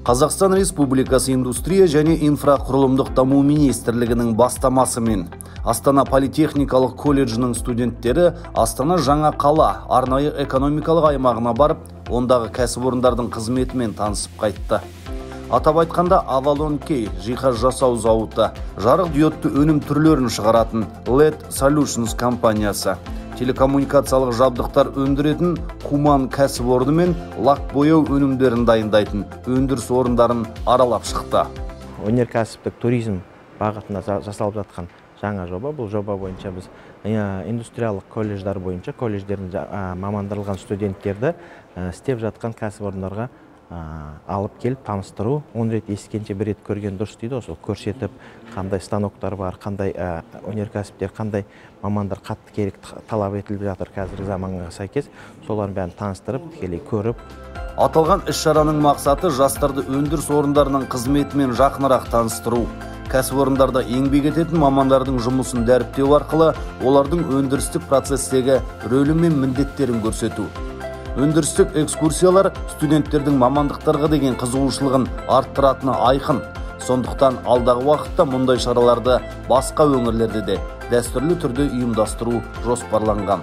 Қазақстан Республикасы Индустрия және инфрақұрылымдық даму министрлігінің бастамасымен Астана Политехникалық колледжінің студенттері Астана жаңа қала арнайы экономикалық аймағына барып, ондағы кәсіпорындардың қызметімен танысып қайтты. Атап айтқанда, Avalon Key жиһаз жасау зауыты, жарық диодты өнім түрлерін шығаратын LED Solutions компаниясы, телекоммуникациялық жабдықтар өндіретін Куман кәсіпорны мен лак бояу өнімдерін дайындайтын өндіріс орындарын аралап шықты. Өнеркәсіптік туризм бағытында жасалып жатқан жаңа жоба. Бұл жоба бойынша біз индустриялық колледждар бойынша колледждердің мамандырылған студенттерді істеп жатқан кәсіпорындарға алып келіп таныстыру. 10 рет ескенше бір рет көрген дұрыс дейді, сол көрсетіп, қандай станоктар бар, қандай өнеркәсіптер, қандай мамандар қатты керек талап етіліп жатыр қазіргі заманға сәйкес, солардың бәрін таныстырып, тікелей көріп. Аталған іс-шараның мақсаты жастарды өндіріс орындарының қызметімен жақынырақ таныстыру. Кәсіпорындарда еңбек ететін мамандардың жұмысын дәріптеу арқылы олардың өндірістік процестегі рөлі мен міндеттерін көрсету. Өндірістік экскурсиялар студенттердің мамандықтарға деген қызығушылығын арттыратыны айқын. Сондықтан алдағы уақытта мұндай шараларды басқа өңірлерде де дәстүрлі түрде ұйымдастыру жоспарланған.